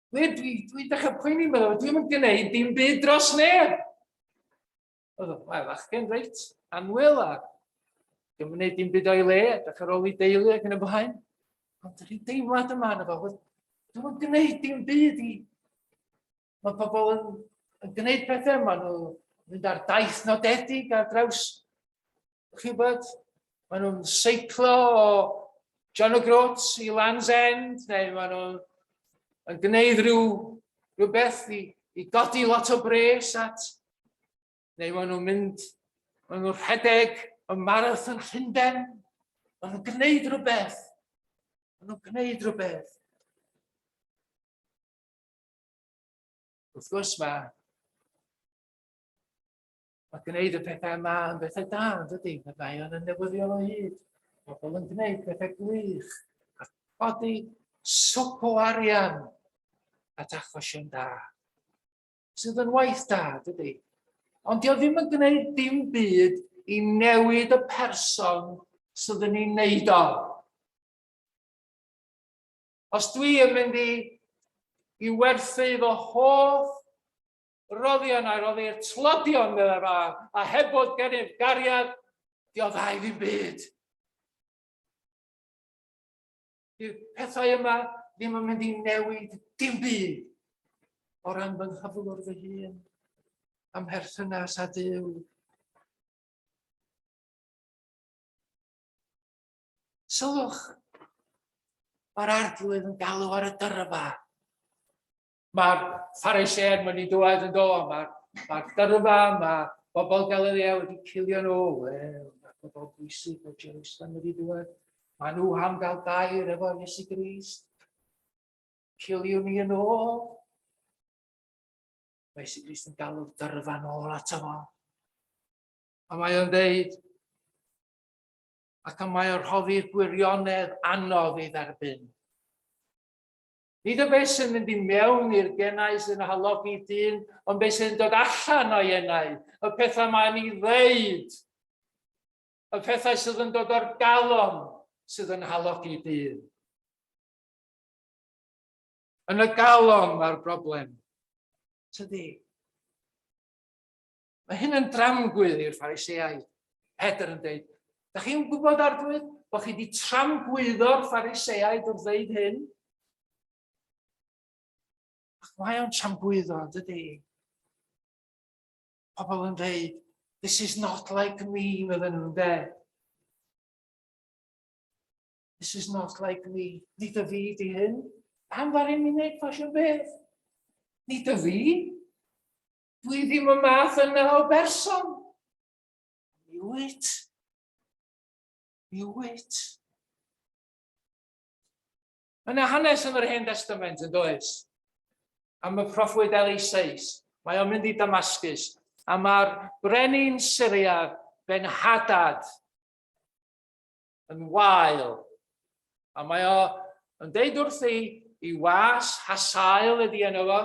Dwi, dwi, dwi dechrau poeni, meddwl, dwi'n mynd gwneud dim byd dros neb. Oedd o, wel, fachgen reit, anwyl, a dwi'n mynd dim byd o'i le, edrych ar ôl i deulu ac yn y blaen. Ond yr un deimlad yma, yna fo, Dwi'n gwneud dim byd i... Mae pobl yn, yn gwneud pethau, maen nhw'n mynd ar daith nodedig ar draws, chi'n gwybod, maen nhw'n seiclo o John O'Groats i Land's End, neu maen nhw'n yn gwneud rhyw, rhywbeth i, i godi lot o bres at, neu maen nhw'n mynd, maen nhw'n rhedeg y marathon Llundain, maen nhw'n gwneud rhywbeth, maen nhw'n gwneud rhywbeth. Wrth gwrs mae, mae gwneud y pethau yma yn bethau da, yn dydy? Mae mae o'n yn newyddion o hyd. Pobl yn gwneud pethau gwych a codi swp o arian at achosion da. Sydd yn waith da, dydy? Ond dio ddim yn gwneud dim byd i newid y person sydd yn ei wneud o. Os dwi yn mynd i, i werthu fy hoff roddion a roddi'r tlodion meddai fa, a heb fod gennyf gariad, dio dda i ddim byd. Dyw'r pethau yma ddim yn mynd i newid dim byd o ran fy nghyflwr fy hun, am mherthynas â Duw. Sylwch, mae'r arglwydd yn galw ar y dyrfa. Mae'r Phariseaid wedi dŵad yn do, mae'r mae dyrfa, mae bobl Galilea wedi cilio nhw. Wel, mae bobl bwysig o Jerusalem wedi dŵad. Mae nhw am gael gair efo Iesu Grist. Ciliwn ni yn ôl. Mae Iesu Grist yn galw'r dyrfa yn ôl ato fo. A mae o'n dweud, ac y mae o'n rhoddi'r gwirionedd anodd ei dderbyn. Nid y beth sy'n mynd i mewn i'r genau sy'n halogi dyn, ond beth sy'n dod allan o'i enau, y pethau mae'n ei ddeud, y pethau sydd yn dod o'r galon sydd yn halogi dyn. Yn y galon mae'r broblem. Tydi? Mae hyn yn dramgwydd i'r Phariseaid. Pedr yn dweud, da chi'n gwybod arglwydd bod chi wedi tramgwyddo'r Phariseaid wrth ddeud hyn? Ac mae o'n tramgwyddo, yn dydy? Pobl yn dweud, this is not like me, meddyn nhw'n de. This is not like me. Nid y fi di hyn. Pam ddaru mi wneud ffasiwn beth? Nid y fi. Dwi ddim y math yna o berson. Mi wyt. Mi wyt. Mae yna hanes yn yr Hen Testament yn does? Am y proffwyd Eliseus. Mae o'n mynd i Damascus. A mae'r brenin Syria, Ben Hadad, yn wael. A mae o yn deud wrthi i was Hasael ydi enw fo,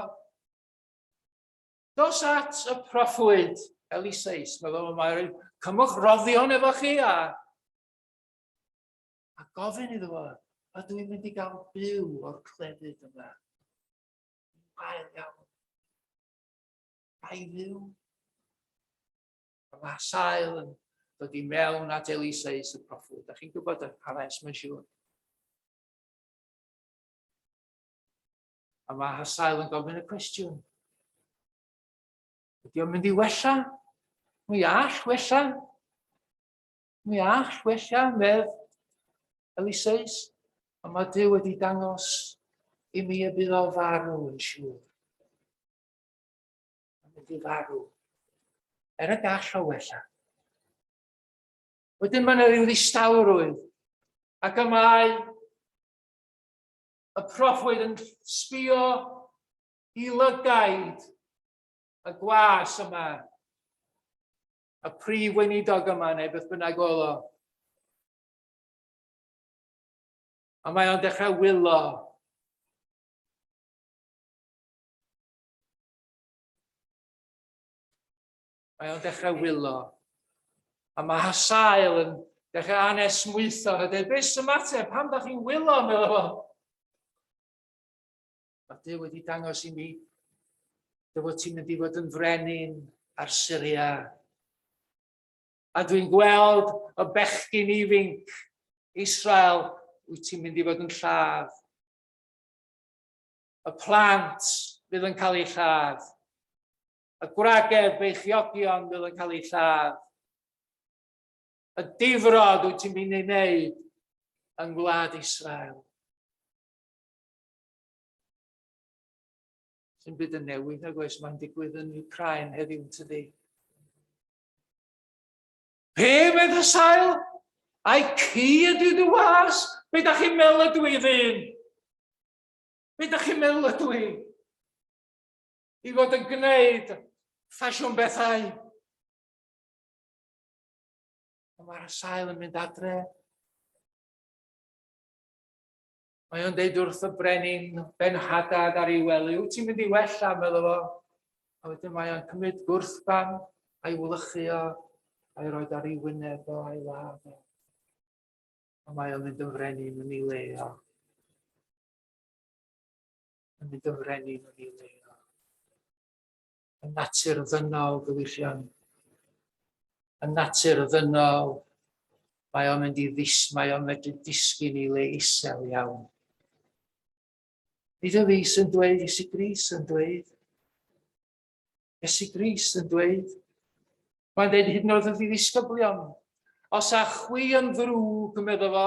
Dos at y proffwyd Eliseus, meddwl mae rhaid cymwch roddion efo chi a, a gofyn iddo fo, a dwi'n mynd i gael byw o'r clefyd yma. Wael iawn. Ga i fyw? A mae Sael yn dod i mewn at Eliseus y proffwyd. Da chi'n gwybod yr hanes, mae'n siŵr. A mae Hasael yn gofyn y cwestiwn. Ydy o'n mynd i wella? Mi all wella. Mi all wella, medd Eliseus. Ond mae Duw wedi dangos i mi y bydd o farw yn siŵr. Mae'n mynd i farw. Er y gall o wella. Wedyn mae yna rhyw ddistawrwydd. Ac y mae y proffwyd yn sbio i lygaid y gwas yma, y prif weinidog yma, neu beth bynnag oedd o. A mae o'n dechrau wylo. Mae o'n dechrau wylo. A mae Hasael yn dechrau anesmwytho a dweud, beth sy'n mater? Pam da chi'n wylo? Meddwl fo. Mae Duw wedi dangos i mi dy fod ti'n mynd i fod yn frenin ar Syria. A dwi'n gweld y bechgyn ifinc Israel, wyt ti'n mynd i fod yn lladd. Y plant fydd yn cael eu lladd. Y gwragedd beichiogion fydd yn cael eu lladd. Y difrod wyt ti'n mynd ei wneud yng ngwlad Israel. Sy'n byd yn newid nag oes, mae'n digwydd yn Ukraine heddiw yn tydi. Pe, medd Hasael, ai ci ydyw dy was? Be da chi'n meddwl ydw i ddyn? Be da chi'n meddwl ydw i? I fod yn gwneud ffasiwn bethau. Ond mae'r Hasael yn mynd adre. Mae o'n deud wrth y brenin Ben Hadad ar ei wely, wyt ti'n mynd i wella, meddwl fo. A wedyn mae o'n cymryd gwrthban a'i wlychu o, a'i roed ar ei wyneb o, a'i ladd o. A mae o'n mynd yn frenin yn ei le o. Yn mynd yn frenin yn ei le o. Y natur ddynol, gyfeillion. Y natur ddynol, mae o'n mynd i ddis, mae o'n medru disgyn i le isel iawn. Nid y fi sy'n dweud, Iesu Grist yn dweud. Iesu Grist yn dweud. Mae'n dweud hyd yn oed wrth i ddisgyblion, os a chwi yn ddrwg, meddo fo,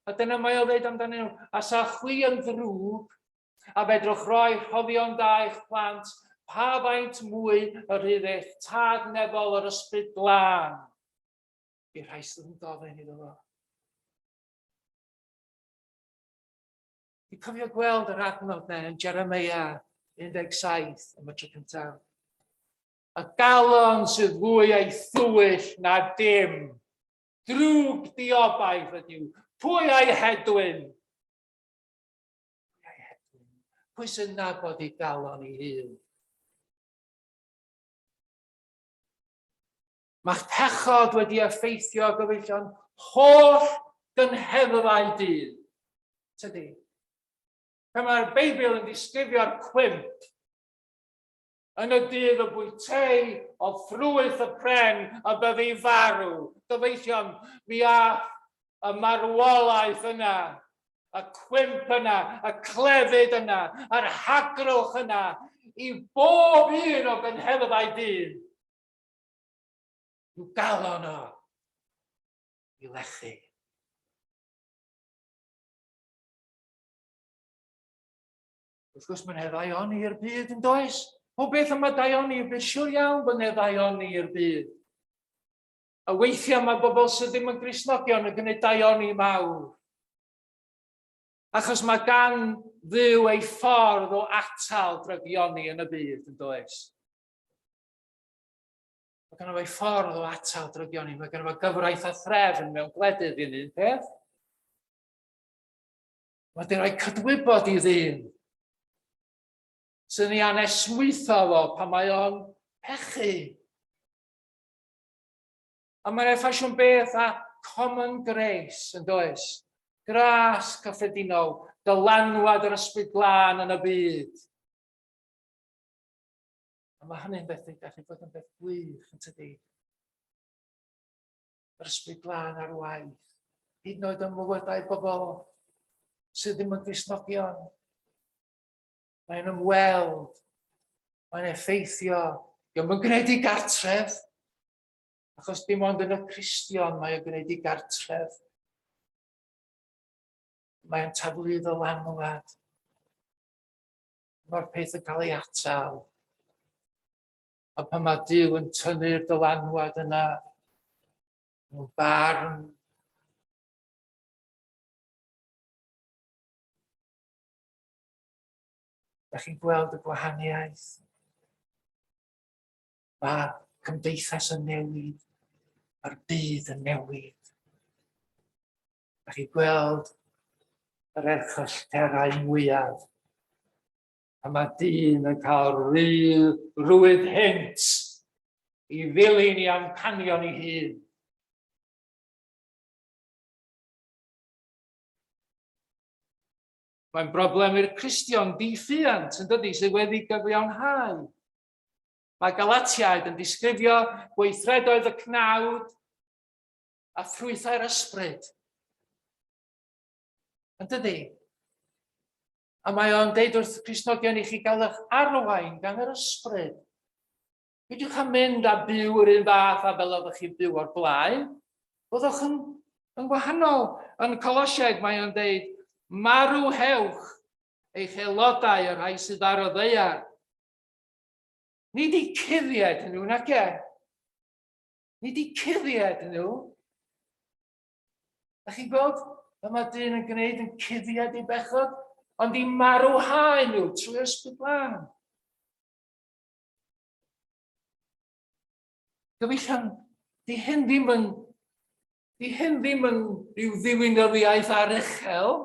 a dyna mae o dweud amdanyn nhw, os a chwi yn ddrwg, A fedrwch roi rhoddion da i'ch plant, pa faint mwy y rhydd eich tad nefol yr ysbryd glân i'r rhai sydd yn gofyn iddo fo. Dwi'n cofio gweld yr adnod na yn Jeremiah 17 am y tro cyntaf. Y galon sydd fwy ei thwyll na dim. Drwg diobaith ydyw. Pwy a'i hedwyn? Pwy sy'n nabod ei galon ei hun? Mae'ch pechod wedi effeithio gyfeillion holl gynheddfau dyn. Tydi? Pan mae'r Beibl yn disgrifio'r cwymp, yn y dydd y bwytei o ffrwyth y pren y byddi farw. Gyfeillion, mi ath y marwolaeth yna, y cwymp yna, y clefyd yna, yr hagrwch yna, i bob un o gynheddfau dyn. I'w galon o i lechu. Wrth gwrs, mae'n ddaioni i'r byd yn does? O beth am y daioni i'r byd? Siwr iawn bod yna ddaioni i'r byd. A weithiau mae bobl sydd ddim yn Gristnogion yn gwneud daioni mawr. Achos mae gan Dduw ei ffordd o atal drygioni yn y byd, yn does? Mae gan ei ffordd o atal drygioni. Mae gan fo gyfraith a threfn mewn gwledydd yn un peth. Mae wedi rhoi cydwybod i ddyn sy'n ei anesmwytho fo pan mae o'n pechu. A mae'n ei ffasiwn beth a common grace yn does? Gras cyffredinol, dylanwad yr ysbryd glân yn y byd. A mae hynny'n beth yn gallu bod yn beth gwych yn tydi. Yr ysbryd glân ar waith, hyd yn oed ym mywydau bobl sydd ddim yn Gristnogion. Mae'n ymweld, mae'n effeithio, diolch yn gwneud i gartref, achos dim ond yn y Cristion mae o'n gwneud i gartref. Mae'n taflu ddylanwad. Mae'r peth yn cael ei atal. A pan mae Duw yn tynnu'r dylanwad yna, mewn barn, Da chi'n gweld y gwahaniaeth? Mae cymdeithas yn newid, mae'r byd yn newid. Da chi'n gweld yr erchyllterau mwyaf a mae dyn yn cael rwydd hynt i ddilyn i amcanion ei hun. Mae'n broblem i'r Cristion di-ffiant, yn dydy, sydd wedi gyfiawnhau. Mae Galatiaid yn disgrifio gweithredoedd y cnawd a ffrwythau'r ysbryd. Yn dydy? A mae o'n deud wrth Cristnogion i chi gael eich arwain gan yr ysbryd. Peidiwch â mynd a byw yr un fath a fel oeddech chi'n byw o'r blaen. Byddwch yn, yn wahanol. Yn Colosiaid mae o'n deud, marw hewch eich aelodau y rhai sydd ar y ddaear. Nid i cuddied nhw, nac e. Nid i cuddied nhw. Da chi'n gweld be mae dyn yn gwneud yn cuddied i bechod, ond i marwhau nhw trwy ysbryd glân. Gyfeillion, di hyn ddim yn, di hyn ddim yn rhyw ddiwinyddiaeth aruchel.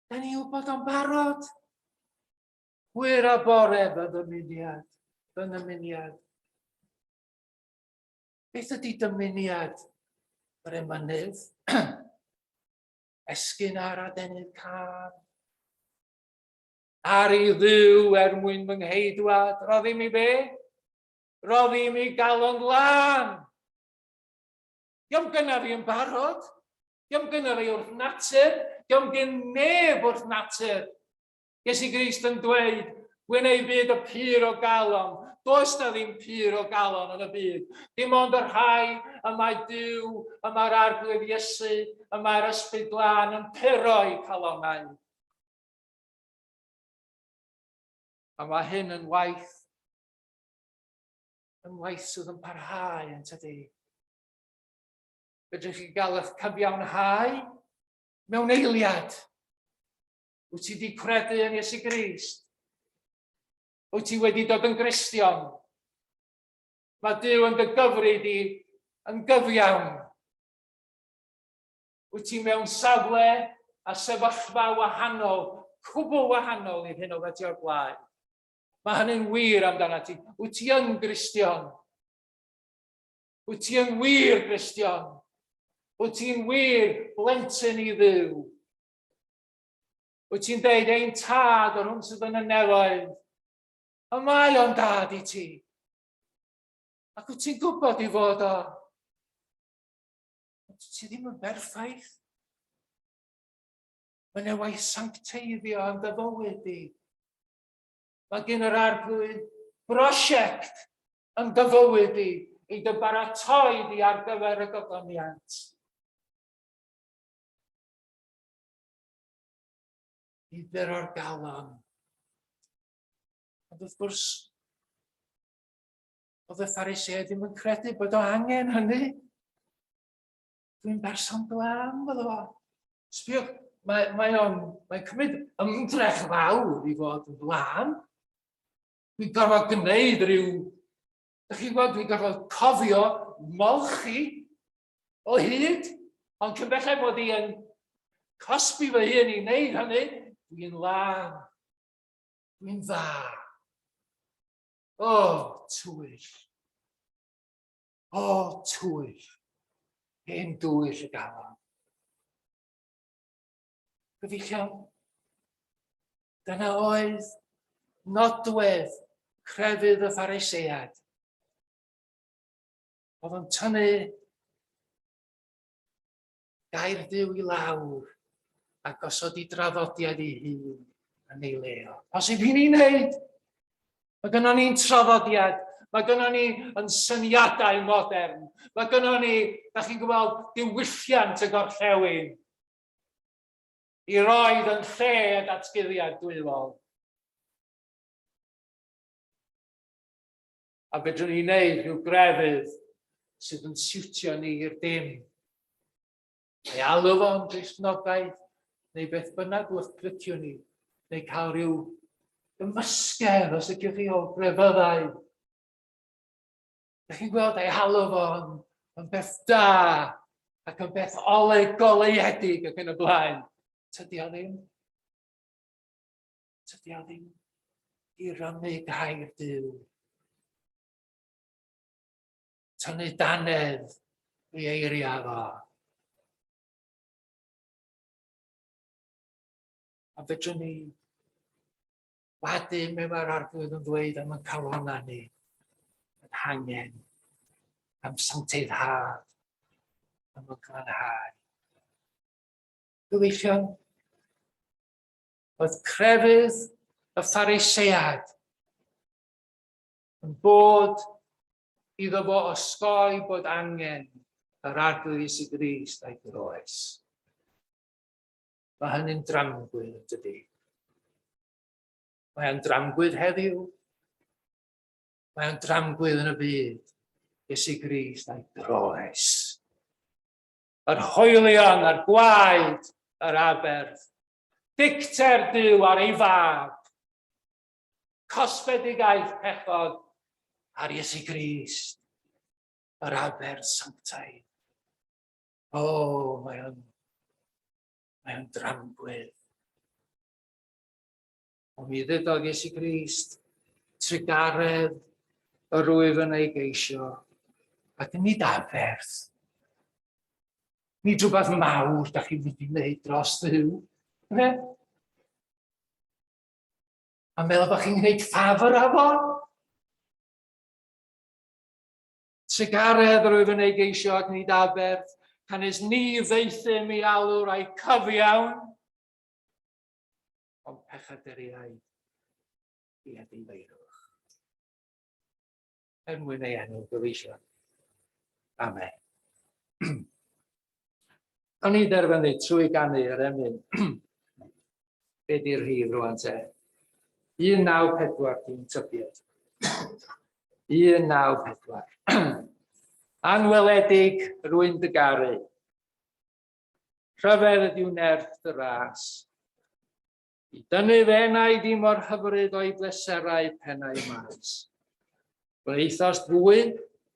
Da ni wybod o'n barod. Hwyr a bore fy ddymuniad, fy nymuniad. Beth ydy dymuniad yr emynydd? Esgyn ar adenydd cân. Ar i ddiw er mwyn fy ngheidwad, roddi mi be? Roddi mi galon lân. Diolch gynna fi yn barod. Diolch gynna fi wrth natur. Diolch gen neb wrth natur. Iesu Grist yn dweud, Gwyn ei byd y pur o galon. Does na ddim pur o galon yn y byd. Dim ond y rhai y mae Duw, y mae'r Arglwydd Iesu, y mae'r Ysbryd Glân yn puro eu calonnau. A mae hyn yn waith, yn waith sydd yn parhau yn tydi. Fedrwch chi gael eich cyfiawnhau mewn eiliad. Wyt ti wedi credu yn Iesu Grist? Wyt ti wedi dod yn Gristion? Mae Duw yn dy gyfri di yn gyfiawn. Wyt ti mewn safle a sefyllfa wahanol, cwbl wahanol i'r hyn oedd ti o'r blaen. Mae hynny'n wir amdano ti. Wyt ti yn Gristion? Wyt ti yn wir Gristion? Wyt ti'n wir blentyn i Dduw? Wyt ti'n deud ein tad o'r hwn sydd yn y nefoedd? Y mae o'n dad i ti. Ac wyt ti'n gwybod i fod o. Ond ti ddim yn berffaith. Mae yna waith sancteiddio yn dy fywyd di. Mae gen yr arglwydd brosiect yn dy fywyd di i dy baratoi di ar gyfer y gogoniant. I ddyro'r galon. Ond wrth gwrs, oedd y Phariseaid ddim yn credu bod o angen hynny. Dwi'n berson glân, fyddo fo. Sbiwch, mae, mae o'n mae'n cymryd ymdrech fawr i fod yn glân. Dwi'n gorfod gwneud rhyw... Dych chi'n gwybod, dwi'n gorfod cofio molchi o hyd, ond cyn belled bod i yn cosbi fy hun i wneud hynny, dwi'n lân. Dwi'n dda. O, oh, twyll. O, oh, twyll. Hen dwyll y galon. Gyfeillion, dyna oedd nodwedd crefydd y Pharisead. Oedd o'n tynnu gair Duw i lawr a gosod i draddodiad ei hun yn ei le o. Posib i ni'n neud. Mae gynnon ni'n traddodiad, mae gynnon ni yn syniadau modern, mae gynnon ni, da chi'n gwybod, diwylliant y gorllewin i roed yn lle y datguddiad dwyfol. A fedrwn ni wneud rhyw grefydd sydd yn siwtio ni i'r dim. Neu alw fo'n Gristnogaeth, neu beth bynnag wrth prytio ni, neu cael rhyw gymysgedd, os ydych chi, o grefyddau. Ydych chi'n gweld ei halw fo'n yn beth da ac yn beth ole goleuedig ac yn y blaen. Tydi o ddim. Tydi o ddim i rymu gair Duw. Tynnu dannedd i eiriau fo. A fedrwn ni wadu mewn mae'r arglwydd yn ddweud am y calonnau ni, yn hangen, am sancteiddhad, am y glanhau. Gyfeillion, Oedd crefydd y Pharisead yn bod iddo fo osgoi bod angen yr Arglwydd Iesu Grist a'i groes. Mae hynny'n dramgwydd, yn dydy? Mae o'n dramgwydd heddiw. Mae o'n dramgwydd yn y byd. Iesu Grist a'i groes. Yr hoelion a'r gwaed, yr aberth. Dicter Duw ar ei fab. Cosbedigaeth pechod ar Iesu Grist. Yr aberth sanctaidd. O, mae o'n dramgwydd. Ond mi ddudodd Iesu Grist, trugaredd yr wyf yn ei geisio, ac nid aberth. Nid rhywbeth mawr da chi'n mynd i wneud dros Dduw. Ne? A meddwl bod chi'n gwneud ffafr â fo? Trugaredd yr wyf yn ei geisio ac nid aberth, canys ni ddaethum i alw rai cyfiawn, ond pechaduriaid i edifeirwch. Er mwyn ei enw gyfeillion. Amen. O'n i derfynu trwy ganu yr emyn. Be di'r rhif rwan te? 194 dwi'n tybied. 194. Anweledig rwy'n dy garu. Rhyfedd ydyw nerth dy ras. I dynnu fy enaid i mor hyfryd o'i bleserau pennau maes. Gwnaethost fwy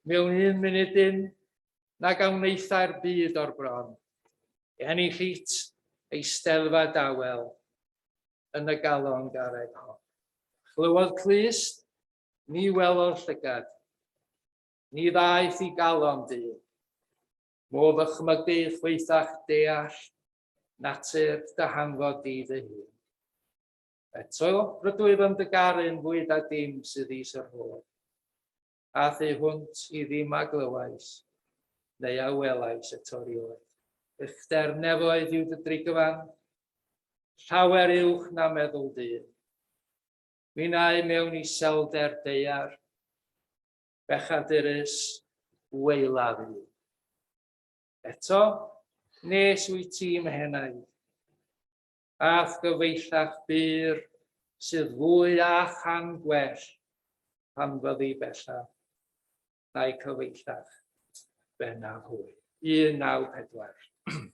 mewn un munudyn nag a wnaethai'r byd o'r bron. Ennill it eisteddfa dawel yn y galon garreg hon. Chlywodd clust, ni welodd llygad. Ni ddaeth i galon dyn. Modd ddychmygu chweithach deall natur dy hanfod di dy hun. Eto, rydw i yn dy garu'n fwy da dim sydd is yr holl. A thu hwnt i ddim a glywais, neu a welais eto rioed. Uchder nefoedd yw dy drigfan, llawer uwch na meddwl dyn. Minnau mewn iselder daear, bechadurus, waelaf i. Eto, nes wyt ti mhenaid, a'th gyfeillach bur sydd fwy a chan gwell pan fyddi bellaf na'i cyfeillach bennaf hwy. 194.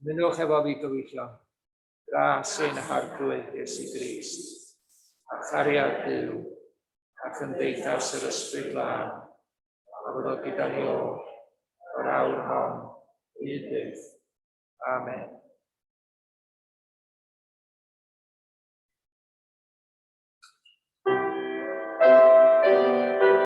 Ymunwch efo fi gyfeillion. Gras ein Harglwydd Iesu Grist, a chariad Duw, a chymdeithas yr Ysbryd Glân, a fyddo gyda ni oll, o'r awr hon, hyd byth. Amen.